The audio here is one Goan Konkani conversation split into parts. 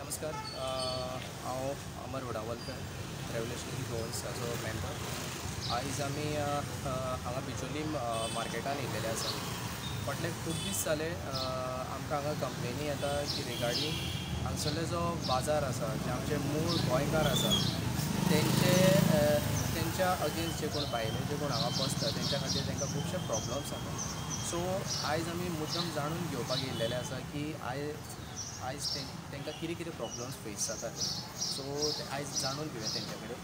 नमस्कार, हांव अमर वडावलकर, रेव्होल्युशनरी गोवन्साचो मेंबर. आयज आमी हांगा बिचोली मार्केटान येयलेले आसा. फाटले खूब दीस जाले आमकां हांगा कंप्लेनी येता की रिगार्डींग हांगसरलो जो बाजार आसा, जे आमचे मूळ गोंयकार आसा तेंचे तेंच्या अगेन्स्ट जे कोण भायले जे कोण हांगा बसता तेंच्या खातीर तांकां खुबशे प्रॉब्लम्स जाता. सो आयज आमी मुद्दम जाणून घेवपाक येयलेले आसा की आयज तांकां कितें कितें प्रॉब्लम्स फेस जातात. सो ते आयज जाणून घेवया तेंच्या कडेन.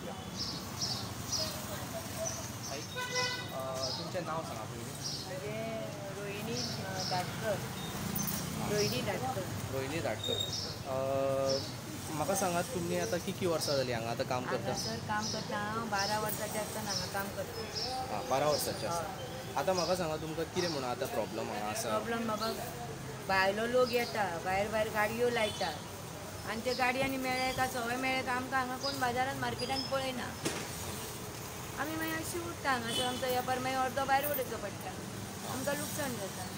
तुमचें नांव सांगा पयलीं. म्हजें रोहिणी धाटकर. रोहिणी धाटकर. रोहिणी धाटकर. म्हाका सांगात, तुमी आतां कितलीं वर्सां जालीं हांगा आतां काम करता? सर काम करता हांव 12 वर्सांचें आसतना हांगा काम करता. आं, 12 वर्सांचें आसा. आतां म्हाका सांगा, तुमकां कितें म्हणून आतां प्रॉब्लम हांगा आसा? प्रॉब्लम बाबा, भायलो लोक येता, भायर भायर गाडयो लायतात आनी ते गाडयांनी मेळ्ळे काय सवय मेळ्ळे काय आमकां हांगा कोण बाजारान मार्केटान पळयना. आमी मागीर अशी उरता हांगासर, आमचो वेपार मागीर अर्दो भायर उडोवचो पडटा, आमकां लुकसाण जाता.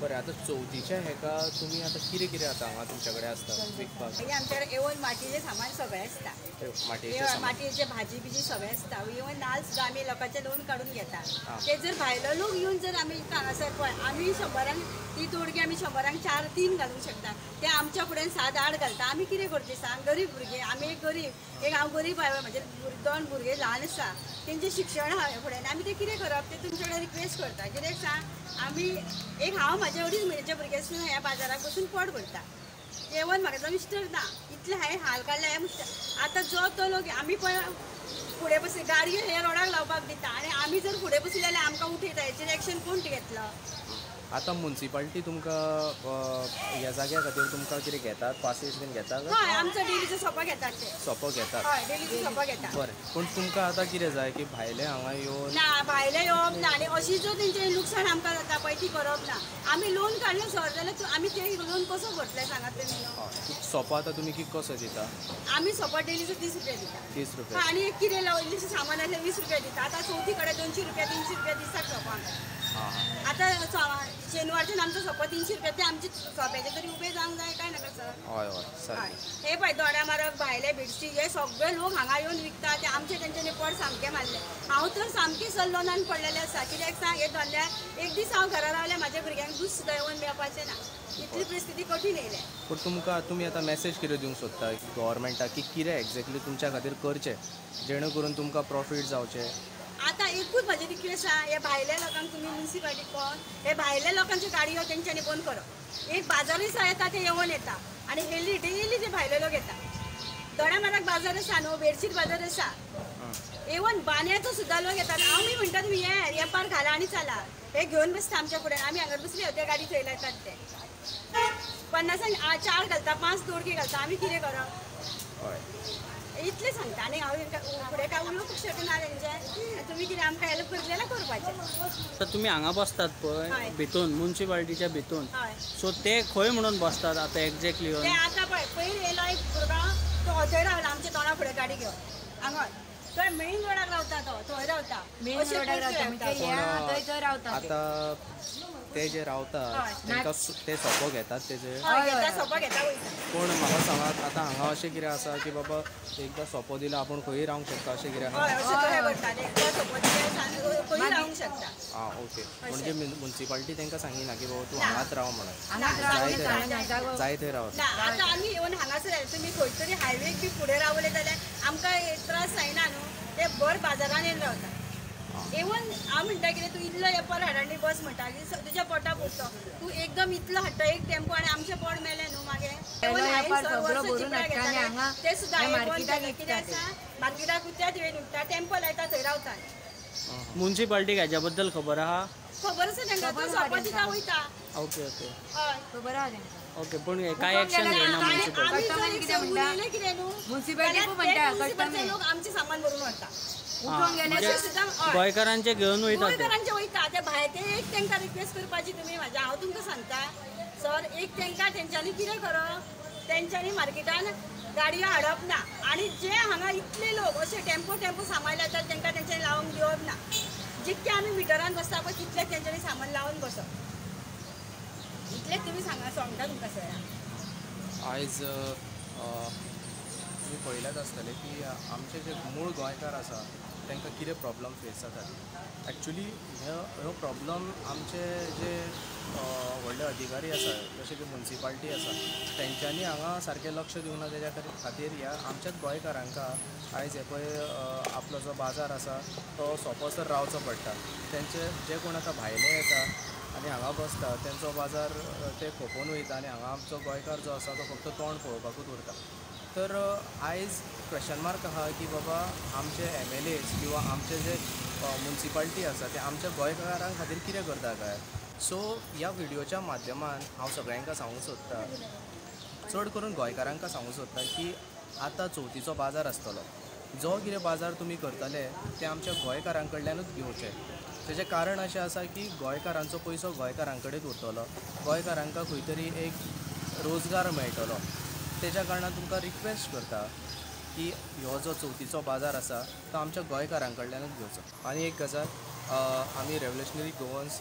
बरें, आतां चवथीच्या हेका तुमी आतां कितें कितें आतां हांगा तुमच्या कडेन आसता विकपाक? आमच्या कडेन एवन मातयेचें सामान सगळें आसता. मातयेचें मातयेचें भाजी बिजी सगळें आसता. इवन नाल्ल सुद्दां आमी लोकांचे लोन काडून घेता. ते जर भायलो लोक येवन जर आमी हांगासर पळय, आमी 100 ती तोडगी आमी 100 4-3 घालूंक शकता, ते आमच्या फुड्यान 7-8 घालता. आमी कितें करचें सांग? गरीब भुरगे आमी, एक गरीब, एक हांव गरीब हांवें, म्हजे 2 भुरगे ल्हान आसा, तेंचें शिक्षण हांवें फुड्यान, आमी तें कितें करप तें तुमचे कडेन रिक्वेस्ट करता. कित्याक सांग, आमी एक हांव म्हाज्या 2.5 म्हयन्याच्या भुरग्या सुद्दां ह्या बाजाराक बसून पोट भरता. जेवण म्हाका मिस्टर ना, इतलें हांवें हाल काडले ह्या मिस्टर. आतां जो तो लोक आमी पळय फुडें बसले गाडयो हे रोडाक लावपाक दिता आनी आमी जर फुडें बसले जाल्यार आमकां उठयता. हेचेर एक्शन कोण घेतलो? आतां मुन्सिपालिटी तुमकां ह्या जाग्या खातीर तुमकां कितें घेतात, पासेस बीन घेतात? हय, आमचो डेलीचो सोपो घेतात ते. सोपो घेतात? हय, डेलीचो सोपो घेतात. बरें, पूण तुमकां आतां कितें जाय की भायले हांगा येवन ना, भायले येवप ना आनी अशी जो तेंचें लुकसाण आमकां जाता पळय ती करप ना. आमी लोन काडलें सर जाल्यार आमी ते लोन कसो भरतले सांगात तुमी? सोपो आतां तुमी कितें कसो दिता? आमी सोपो डेलीचो 30 रुपया दिता. 30 रुपया. आनी एक कितें इल्लेशें सामान आसल्यार 20 रुपया दिता. आतां चवथी कडेन 200 रुपया 300 रुपया दिसाक सोपो आमकां. आतां शेनवारच्यान आमचो सोपो 300 रुपया, ते आमचे सोप्याचे तरी उबे जावंक जाय काय नाका सर? हय हय सारकें. हे पळय दोड्या मारक, भायले भेटशी, हे सगळे लोक हांगा येवन विकता, ते आमचे तेंच्यांनी पोट सामकें मारलें. हांव तर सामकें सर लोनान पडलेलें आसा. कित्याक सांग, हे धंद्या एक दीस हांव घरा रावलें, म्हाज्या भुरग्यांक दूद सुद्दां येवन मेळपाचें ना, इतली परिस्थिती कठीण येयल्या. पूण तुमकां तुमी आतां मॅसेज कितें दिवंक सोदता गव्हर्मेंटाक की कितें एक्झॅक्टली तुमच्या खातीर करचें जेणे करून तुमकां प्रॉफीट जावचें? आतां एकूच म्हाजें रिक्वेस्ट आहा, हे भायल्या लोकांक तुमी मुन्सिपालिटी कोण हे भायल्या लोकांच्यो गाडयो तेंच्यांनी बंद करप. एक बाजारूय आसा येता ते येवन येता आनी हेली डेली ते भायले लोक येता. दोड्या माराक बाजार आसा न्हू, बेडशीट बाजार आसा, इवन बांद्याचो सुद्दां लोक येतात. आमी म्हणटा तुमी हे वेपार घाला आनी चला, हे घेवन बसता आमच्या फुड्यान. आमी हांगा बसले त्या गाडी थंय लायतात, ते 50 4 घालता, 5 दोडकी घालता. आमी कितें करप? इतलें सांगता आनी हांव फुडें काय उलोवंक शकना तेंचें. तुमी कितें आमकां हेल्प करतले जाल्यार करपाचें. आतां तुमी हांगा बसतात पळय भितून, मुन्सिपालिटीच्या भितून, सो ते खंय म्हणून बसतात आतां एक्झॅक्टली? ते आतां पळय पयर येयलो एक भुरगो, तो थंय रावला आमच्या तोंडा फुडें गाडी घेवन हांगा, थंय मेन रोडाक रावता, तो थंय रावता, मेन रोडाक रावता. आतां ते जे रावतात तांकां ते सोपो घेतात तेजे? सोपो घेता. पूण म्हाका सांगात, आतां हांगा अशें कितें आसा की बाबा एकदां सोपो दिला आपूण खंयी रावंक शकता अशें कितें आहा? आं, ओके. म्हणजे मुन्सिपालिटी तांकां सांगिना की बाबा तूं हांगाच राव म्हणून, जाय थंय राव. आतां आमी येवन हांगासर आयले, तुमी खंय तरी हायवेक बी फुडें रावले जाल्यार आमकां त्रास जायना न्हू. ते भर बाजारान येवन रावता. इवन हांव म्हणटा कितें, तूं इतलो वेपार हाड आनी बस म्हणटा तुज्या पोटा पुरतो, तूं एकदम इतलो हाडटा एक टेम्पो आनी आमचें पोट मेलें न्हू मागीर. ते सुद्दां कितें आसा, मार्केटाक त्याच वेळेन उठता, टेम्पो लायता थंय रावता. मुन्सिपालिटीक हेज्या बद्दल खबर आहा? खबर आसा तांकां, तो सोपो दिता वयता. ओके ओके, हय खबर आहा तांकां. ओके, पूण कांय एक्शन घेयना मुन्सिपालिटी? कितें न्हू, मुन्सिपालिटी लोक आमचें सामान भरून व्हरता, गोंयकारांचे घेवन वयता. गोंयकारांचे वयता ते भायर. ते एक तांकां रिक्वेस्ट करपाची तुमी, म्हाज्या हांव तुमकां सांगता सर, एक तांकां तेंच्यांनी कितें करप, तेंच्यांनी मार्केटान गाडयो हाडप ना आनी जे हांगा इतले लोक अशे टेम्पो टेम्पो सामान लायतात तांकां तेंच्यांनी लावंक दिवप ना. जितके आमी मिटरान बसता पळय तितलें तेंच्यांनी सामान लावन बसप, इतलें तुमी सांगा सांगता तुमकां सर. आयज तुमी पळयल्याच आसतलें की आमचे जे मूळ गोंयकार आसा तांकां कितें प्रॉब्लम फेस जातात. एक्चुली ह्यो प्रॉब्लम आमचे जे व्हडले अधिकारी आसा जशे की मुन्सिपाल्टी आसा तेंच्यांनी हांगा सारकें लक्ष दिवना. तेज्या खातीर ह्या आमच्याच गोंयकारांकां आयज हे पळय आपलो जो बाजार आसा तो सोंपोसर रावचो पडटा. तेंचे जे कोण आतां भायले येता आनी हांगा बसता तेंचो बाजार ते खोपोवन वयता आनी हांगा आमचो गोंयकार जो आसा तो फक्त तोंड पळोवपाकूच उरता. तर आयज क्वेश्चन मार्क आहा की बाबा आमचे MLAs किंवा आमचे जे मुन्सिपाल्टी आसा ते आमच्या गोंयकारां खातीर कितें करता काय. सो ह्या व्हिडियोच्या माध्यमान हांव सगळ्यांक सांगूंक सोदता, चड करून गोंयकारांक सांगूंक सोदता की आतां चवथीचो बाजार आसतलो, जो कितें बाजार तुमी करतले ते आमच्या गोंयकारां कडल्यानूच घेवचे. तेजें कारण अशें आसा की गोंयकारांचो पयसो गोंयकारां कडेन उरतलो, गोंयकारांक खंय तरी एक रोजगार मेळटलो. तेज्या कारणान तुमकां रिक्वेस्ट करता की ह्यो जो चवथीचो बाजार आसा तो आमच्या गोंयकारां कडल्यानूच घेवचो. आनी एक गजाल, आमी रेवोल्युशनरी गोवन्स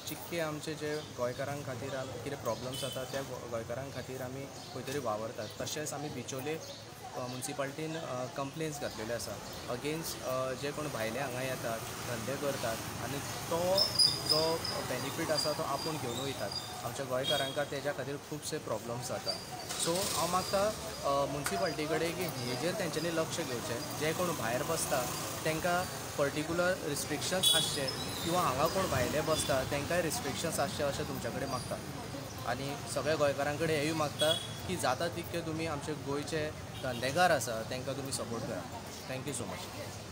चिक्के आमचे जे गोंयकारां खातीर कितें प्रॉब्लम्स जाता त्या गोंयकारां खातीर आमी खंय तरी वावरतात. तशेंच आमी बिचोले मुन्सिपाल्टीन कंप्लेन्स घातलेले आसा अगेन्स्ट जे कोण भायले हांगा येतात धंदे करतात आनी तो जो बेनिफीट आसा तो आपूण घेवन वयतात. आमच्या गोंयकारांक तेज्या खातीर खुबशे प्रॉब्लम्स जाता. सो हांव मागता मुन्सिपाल्टी कडेन की हेजेर तेंच्यांनी लक्ष घेवचें. जे कोण भायर बसता तांकां पर्टिक्युलर रिस्ट्रिक्शन्स आसचे किंवा हांगा कोण भायले बसता तांकांय रिस्ट्रिक्शन्स आसचे अशें तुमच्या कडेन मागता. आनी सगळ्या गोंयकारां कडेन हेंय मागता की जाता तितके तुमी आमचे गोंयचे धंदेकार आसा तांकां तुमी सपोर्ट करा. Thank you so much.